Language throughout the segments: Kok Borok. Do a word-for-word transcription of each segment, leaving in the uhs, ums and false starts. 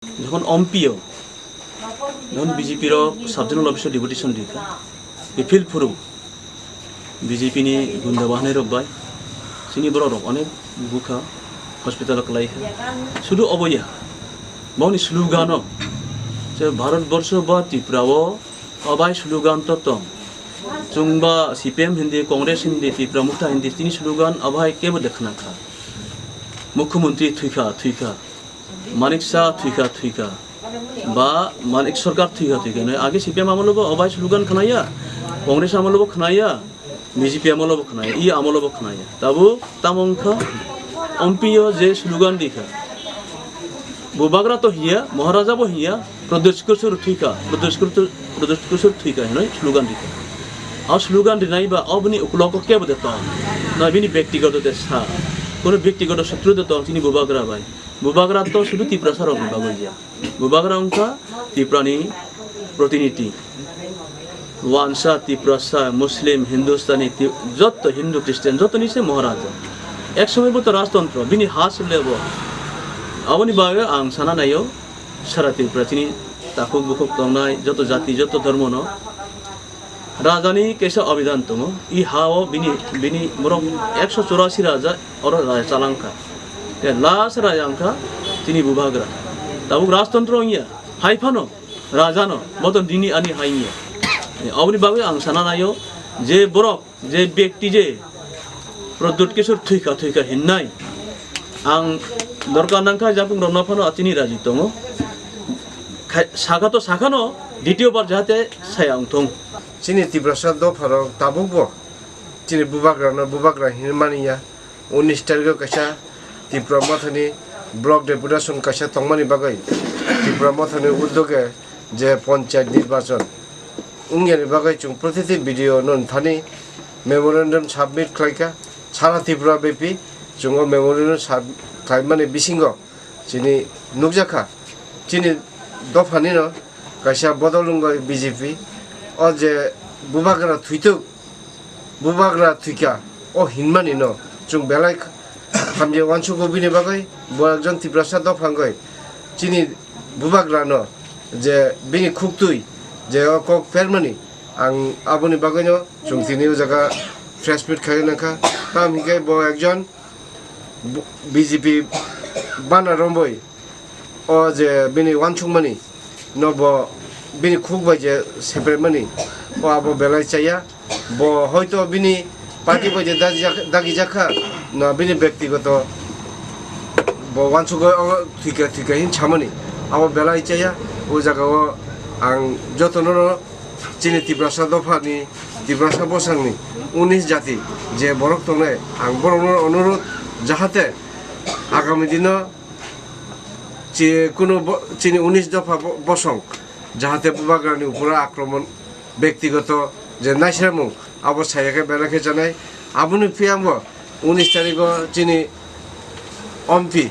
Jokhon M P o, jokhon B J P rok sub zonal office o deputation rikha, kiphil phuru B J P ni gunda bahanai rok bai chini borok rok onek bukha, hospital o kwlai kha. Sudu obo ya, boni slogan o je Bharat borsho ba Tripura o obai slogan to tong. Chwng ba C P M hindi, Congress hindi, Tipra Motha hindi, chini slogan obo hai kebo de khna kha. Mukhyamantri thwikha, thwikha. Manik Shah thwikha, thwikha. Ba Manik Sarkar thwikha, thwikha. Nai age C P M amolo bo obai slogan khnaya, Congress amolo bo khnaya, B J P amolo bo khnaya, i amolo bo khnaya. Tabuk tamo wngkha M P o je slogan dikha. Bubagra to hiya, Maharaja bo hiya, Pradyut Kishore thwikha, Pradyut Kishore, Pradyut Kishore thwikha hinwi slogan dikha. A slogan rinai ba oboni uklogo kebo de tong. Na bini bektigoto de sa. Kono bektigoto sotru de tong chini Bubagra bai. Bubagra to sudu Tiprasa rokni bagwi ya. Bubagra wngkha Tiprani protiniti. Wansa, Tiprasa, Muslim, Hindustani, Ti-, jotto Hindu, Christian, jottoni se Maharaja. Ek somoibo to rajtontro, bini ha se lebo. Aboni bagwi ang sana naio, sara Tripura chini takhuk bukhuk tongnai, joto jati, joto dhormono rajani kaisa obidhan tongo. I ha-o bini, bini borok ekso churasi raja oro raja chalangkha. Te last raja wngkha chini Bubagra. Tabuk rajtontro wngya, hai phano rajano, boto nini ani hai wngya. Aboni bagwi ang sana naio je borok, je bekti je Pradyut Kishore thwikha, thwikha hinnai. Ang dorkar nangkha, jakung rokno phano achini raji tongo. Khai-, sakha to sakhano, ditio bar jahate saya wngthung. Chini Tiprasa dopharok tabukbo chini Bubagrano Bubagra hinwi mani ya. Unis tarikho kaisa Tipra Mothani block deputation kaisa tongmani bagwi Tipra Mothani uddoge je ponchayat nirbachon wngyani bagwi chwng protiti B D O no thani memorandum submit khlaikha, sara Tripura bepi chwng o memorandum sub-, khlaimani bisingo chini nukjakha, chini dophanino kaisa bodol wngwi B J P o je Bubagra thwituk, Bubagra thwikha o hinmani no chwng belai hamjak uansugo bini bagwi. Bo ekjon Tiprasa dopha wngwi chini Bubagra no je bini khuktwi je o kok phermani, ang aboni bagwi no chwng tini o jaga press meet khai nangkha. Tam hinkhe bo ekjon bu-, B J P bana romboi o je bini uansukmani no bo bini khuk bai je sepremani o abo belai chaya. Bo hoito bini party bai je dagi jak-, dagi jakha, na bini bektigoto bo uansugwi o thwikha thwikha hin samani abo belai chaya. O jaga o ang jotono no chini Tiprasa dophani, Tiprasa bosongni unis jati je borok tongnai, ang borokno onurudh jahate agami dino chi-, kunu bo-, chini unis dopha bo-, bosong jahate Bubagrani uporo akromon bektigoto je naisramung abo saya khe belai khe chanai. Aboni phiyangbo unis tarikgo chini M P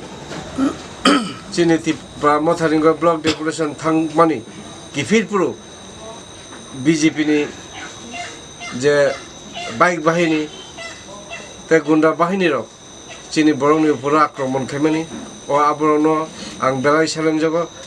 chini Tipra Motharingoi block deputation thangmani kiphilphuru B J P ni je bike bahini tei gunda bahini rok chini borokni uporo akromon khaimani, o aborokno ang belai selenjago.